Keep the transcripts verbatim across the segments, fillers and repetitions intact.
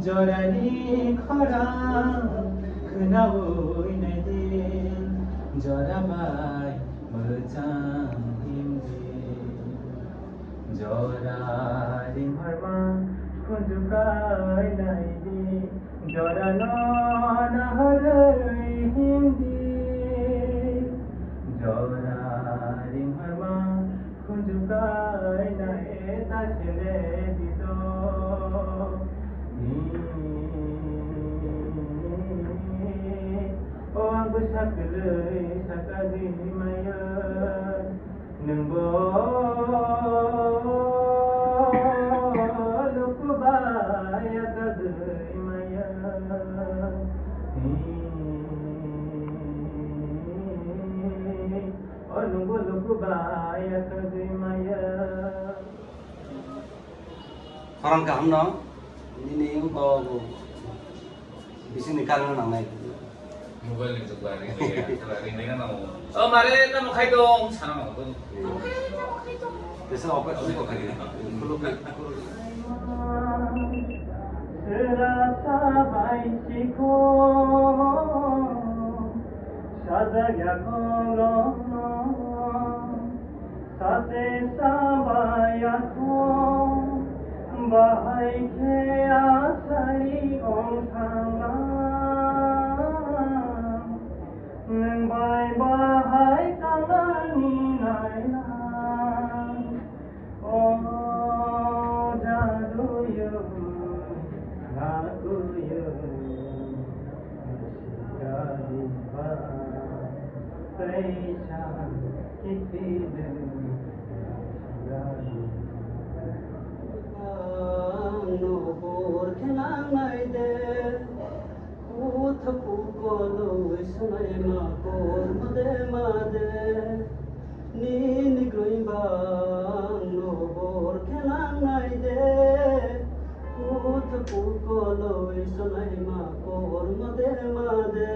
Jorani khorang khwnawi naidi, jora bai mwchang himdi. Jora ringharma khunju kai naidi, jorano nahorwi himdi. Jora ringharma khunju kai nai ta sele dito. O ang bwsa kwlwi sakagwi maya, nwngbo lukubai yakagwi maya. O nwngbo lukubai yakagwi maya. Khorang kaham no, nini bo, bo, bisingni karang nangnai. Mobile ni jugwa ring ring ring ring na mo. O mare, tamo khai dong sana mo. Tesa opa, opa khai. Khuluk, khuluk. Sera sabai sikho, sajagya kono. Sate sabaya kho, bahai khe asai ong thangma. Nwng bai bahai talani naina. O jaduyo, nakuyo. Nini groi bang no bor khe lang nai de, kuthu koloi sonai ma kor ma de ma de.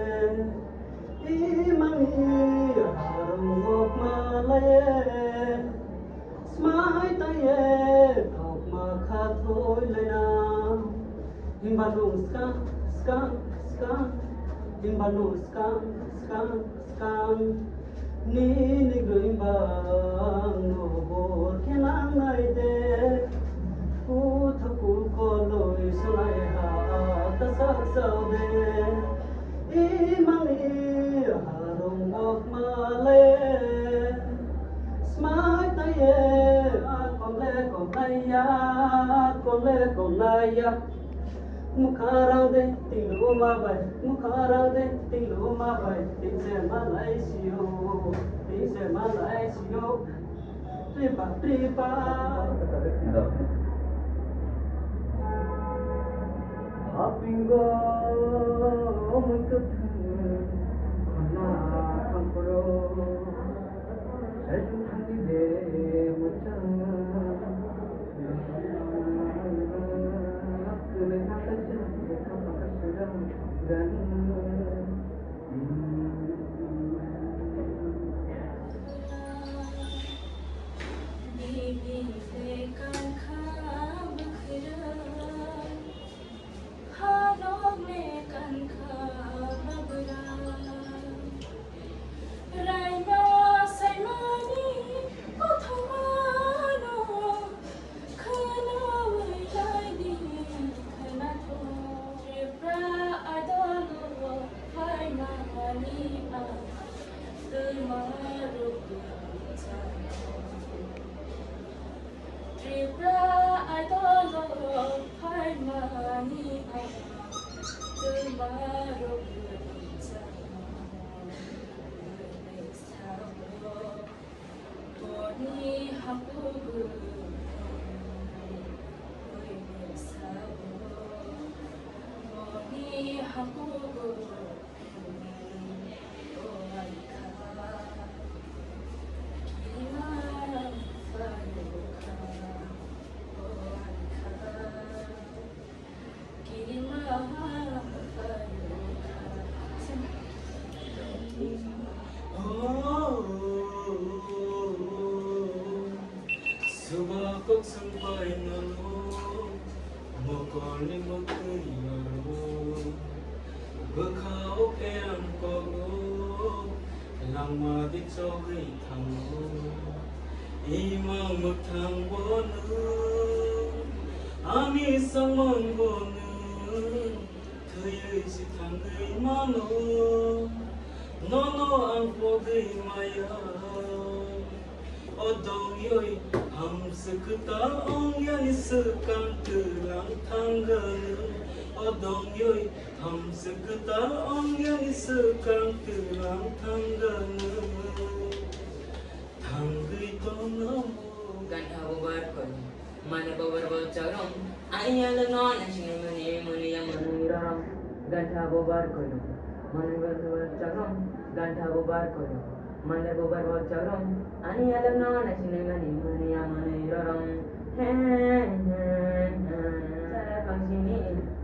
Imani harung ok ma laye, smai taye thok ma kha thoi laina. Himba nung skang skang skang, himba nung skang skang. Skang nini groi bang no bor khe lang nai de, kuthu koloi sonai ha ta sak sao de. Imani harung ok ma le, smai taye, a kom le kom lai ya, kom le kom lai ya. Mukharang de tinglu ma bai, mukharang de tinglu ma bai, tingse ma lai sio, tingse ma lai sio. Tripa, tripa. Hapingo mui kuthu khana kampro. Hanokni kankha babra, raima saimani kothomano khwnawi laidi khwnathok. Tripura Idol-o phaimani ang twma rukwi chao. Tripura Idol-o phaimani ang twma rukwi chao. Boni hakugo, boni sao, boni hakugo, o ankha, kima phaikha, o ankha. Suba kok sampai nalo, mokolni mokri Thangma di chogwi thango, imang mwthang bo nwng, ani samang bo nwng, thwiwi si thangwi mano, nono ang pogwi maya. O dongyoi hamswk kwtal ongyani swkang twlang thangano, o dongyoi hamswk kwtal ongyani swkang twlang thangano. Thangwi tongno. Gantha bubar koi, mane bubar bol chagrom, ani yalo no na sinai mani, mani ya mani rorom. Gantha bubar koi, mane bubar bol chagrom, gantha bubar koi, mane bubar bol chagrom, ani yalo no na sinai mani, mani ya mani rorom. He, he, he. Chara kong sini,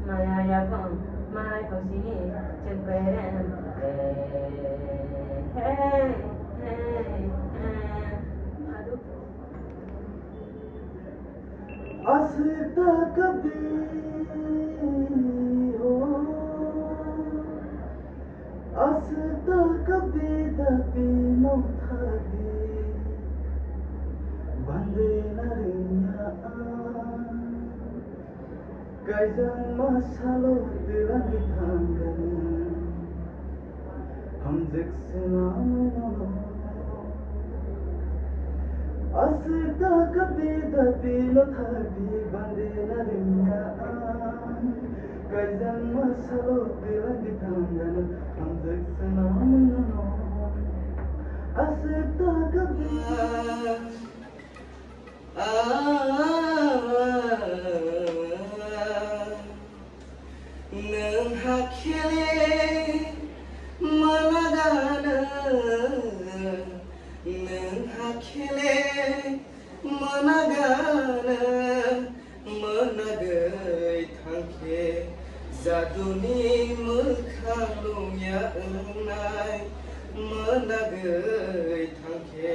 maya ya kong, malai kong sini, chengperem. He, he, he, he. Hadu. Aswk ta kabi ho, aswk ta kabi dabi no thabi, bande na ringya. Kaijang ma salo twlang di thangani, hamjwk swnam nono. Aswk ta kabi dabi no thabi bande na ringya ang. Kaijang ma salo twlang di thangani, hamjwk swnam nono. Aswk ta kabi. Nwng hakhe le mwnagana, nwng hakhe le mwnagana, mwnagwi thangkhe jaduni mwkhang nungya wngnai, mwnagwi thangkhe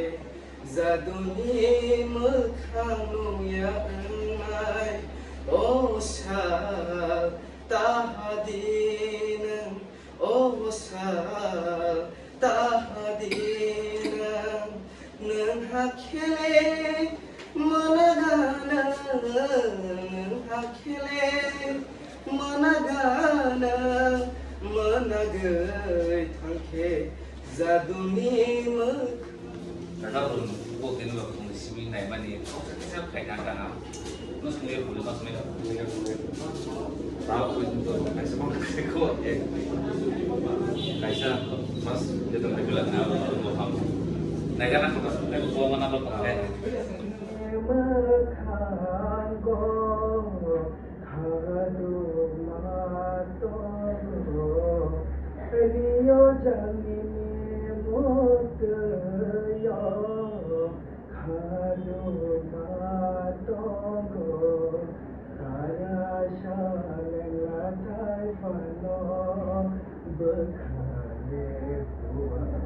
jaduni mwkhang nungya wngnai. O sal, tahadi nwng, o sal, tahadi nwng, nwng hakhe le mwnagana, nwng hakhe le mwnagana, mwnagwi thangkhe jaduni mwkhang. Rwng bo khe nwng simi naimani kok kisa khaina tana. Nwng simi bulu mas me. Tao ko to kaisa ko kaisa ko ek. Kaisa mas de to regular na ko ham. Naigana ko ko mana ko. Khaduma tongo, rio janini motio. Khaduma tongo, kara saleng lathai phano bwkhani pua.